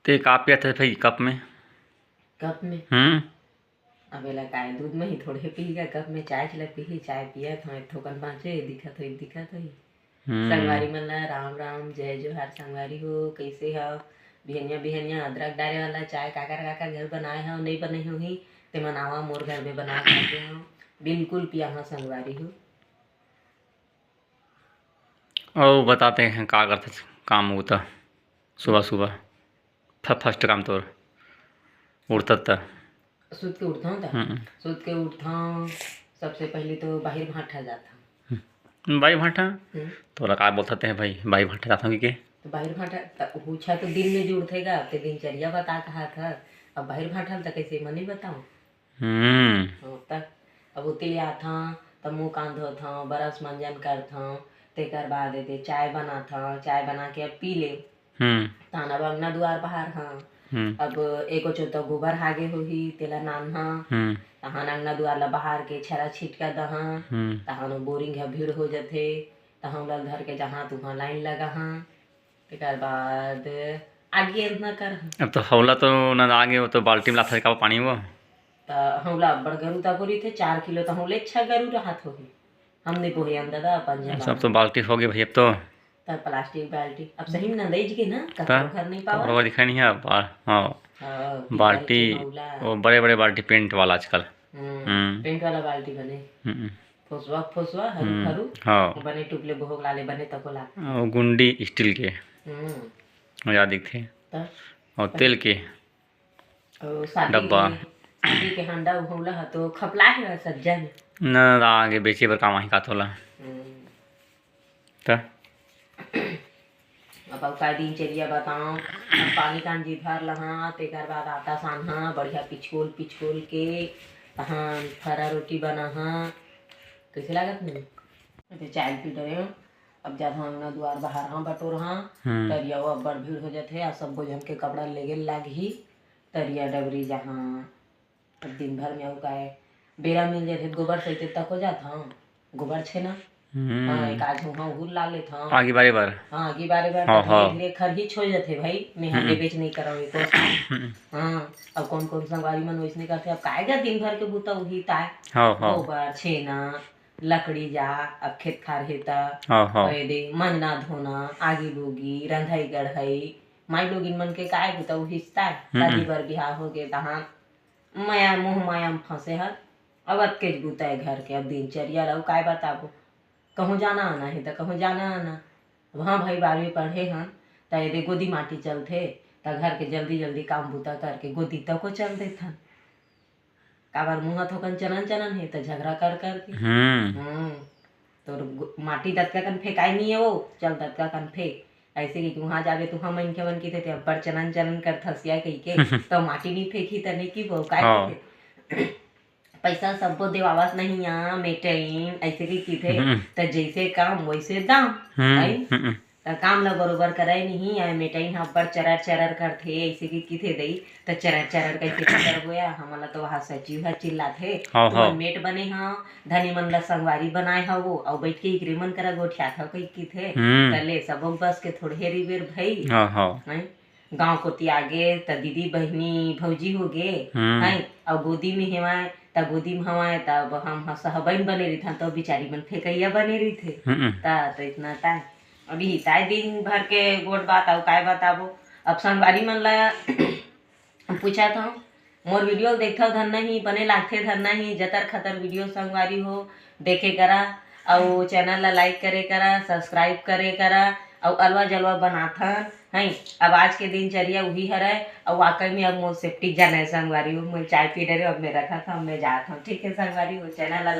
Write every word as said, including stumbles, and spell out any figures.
ते का पियत हे भाई कप में? कप में? हम्म। अब एला काय, दूध में ही थोड़े पीही का, कप में चाय चला पीही, चाय पियत हंव, एक ठोकन बांचे, दिखत होई, दिखत होई। हम्म। संगवारी मन ला राम राम, जय जोहार संगवारी हो, कइसे हव? बिहनिया बिहनिया अदरक डारे वाला चाय काकर काकर घर बनाए हव, नइ बने होही, तेमन आवा मोर घर में बना के दे हव, बिल्कुल पिया हव संगवारी हो। अउ बता ते का करथस काम उता सुबह सुबह फ-, first काम तोर उठथस त? सुत के उठथंव त? हम्म। सुत के उठथंव, सबसे पहिली तो बाहिर भांठा जाथंव। हम्म। बाहिर भांठा? हम्म। तोला का बोलथस ते भाई, बाहिर भांठा जाथंव कहिके? तो बाहिर भांठा, त उछा तो दिन में जुड़थे गा, ते दिनचर्या बता कहाथस। अब बाहिर भांठा ल त कइसे मनी बताऊं? हम्म। हो, त अब ओती ले आथंव, त मुंह कान धोथंव, brush मंजन करथंव, तेकर बाद एदे चाय बनाथंव, चाय बना के अब पी ले। हम्म। तहन अब अंगना दुआर बहारहंव। हम्म। अब एको चोता गोबर हागे होही, तेला नानहंव। हम्म। तहन अंगना दुआर ला बहार के छरा छिटका दहंव। हम्म। तहन ओ बोरिंग ह भीड़ हो जथे, तहन ओला धर के जहां तुहां line लगाहंव। तेकर बाद आगे एतना करहंव। अब तो हौला तो न आगे, वो तो बाल्टी में लाथस का पानी वो। त हौला अब्बड़ गरू तको रहिथे, चार किलो त हौले अच्छा गरू रहत होही। हमने बोहे अन दादा अपन जमाना। सब तो बाल्टी होगे भाई अब तो। त plastic बाल्टी। अब सही में नंदई जी के ना, त ककरो घर नइ पावय। ककरो घर दिखाई नहीं है अब, बा-, हाँ। हाँ, पीतल बाल्टी, के हौला। वो बड़े-बड़े बाल्टी paint वाला आजकल। हम्म, हम्म। Paint वाला बाल्टी बने। हम्म। फोसवा, फोसवा, हरू, हम्म, हरू। हाँ। बने टूप ले बोहक लाले बने तको लाग। वो गुंडी steel के। हम्म। वो याद दिखथे। त? और तेल के। अउ शादी डब्बा। के, शादी के हांडा उहौला ह तो खपला हे सज्जा में। न, आगे बेचे बर काम आही का तोला। हम्म। त? अब अउ का दिनचर्या बताओ, अब पानी कांजी भर लहा, तेकर बाद आटा सानहा, बढ़िया पिचकोल पिचकोल के, तहां फरा रोटी बनाहा। कइसे लागत नहीं? अभी चाय पी डरे हो। अब जाथंव अंगना दुआर बहारहंव, बटोरहंव, हम्म। तरिया वो अब्बड़ भीड़ हो जथे, आ सब्बो झन के कपड़ा लेगे ल लागही, तरिया डबरी जहां। अब दिन भर में अउ काय, बेरा मिल जथे, गोबर सहिते तको जाथंव, गोबर छेना। हम्म। हाँ, एक आध उहां उहू ला लेथंव। आगी बारे बर। हाँ, आगी बारे बर, हाँ, त धीरे हाँ। धीरे खरही छो जथे भाई, मेहा हम्म। लेबेच नइ करंव एको। हम्म। हाँ, अब कौन कौन संगवारी मन वइसने करथे, अब काय गा दिन भर के बूता उही ताय। हाँ, हाँ। गोबर, छेना, लकड़ी जा, अब खेत खार हे त, हाँ, हाँ। अउ एदे मंजना धोना, आगी बोगी, रंधई गढ़ई, माई लोगिन मन के काय बूता उहिच ताय, हम्म। शादी बर बिहाव होगे तहां मया मोह माया म फंसे हन। अब अतकेच बूता ए घर के, अब दिनचर्या ल अउ काय बताबो, कहूं जाना आना हे त कहूं जाना आना। अब हाँ भाई, बारहवीं पढ़े हन, त एदे गोदी माटी चलथे, त घर के जल्दी जल्दी काम बूता करके गोदी तको चल देथन। काबर मुंह थोकन चनन चनन हे, त झगरा कर कर के। हम्म। हम्म। तोर गो-, माटी दतका कन फेंकाय नहीं हे वो, चल दतका कन फेंक। ऐसे कि उहां जाबे त उहां मनखे मन कहिथे, "ते अब्बड़ चनन चनन करथस या," कहिके। त माटी नहीं फेंकही त नहीं कि वो काय हाँ। कहिथे? पैसा सब्बो देवावत नहीं आ, मेटइन, ऐसे कि कहिथे। हम्म। त जैसे काम वैसे दाम, हम्म, आई? हम्म। त काम ल बरोबर करय नहीं, अउ मेटइन ह अब्बड़ चरर चरर करथे, अइसे कि कहिथे दई, त चरर चरर कहिके करबो या, हमन ल तो वहा सचिव ह चिल्लाथे, हाँ, "तुमन हाँ। मेट बने हव, धनी मन ल संगवारी बनाए हव, अउ बइठ के इकरे मन करा गोठियात हव," कहिके कहिथे। हम्म। त ले सबो बस के थोड़े रिबेर भई। हाँ, हाँ। हैं? गांव कोती आगे त दीदी, बहिनी, भौजी होगे, हम्म। हैं? अउ गोदी में हेवय, त गोदी में हवय, त अब हम ह सहबइन बने रहिथन, त बिचारी मन फेंकइया बने रहिथे। हम्म। त, त इतना ताय। अभी ताय दिन भर के गोठ बात अउ काय बताबो। अब संगवारी मन ला पूछत हंव, मोर video ल देखथव धन नहीं, बने लागथे धन नहीं, जतर खतर video संगवारी हो देखे करा, अउ channel ला like करे करा, subscribe करे करा, अउ अलवा जलवा बनाथन, हैं। अब आज के दिनचर्या उही हरय, अउ वाकई में अब मोर safety जाना हे संगवारी हो, मोर चाय पी डरे, अब मैं रखत हंव, मैं जात हंव, ठीक हे संगवारी हो, channel ला like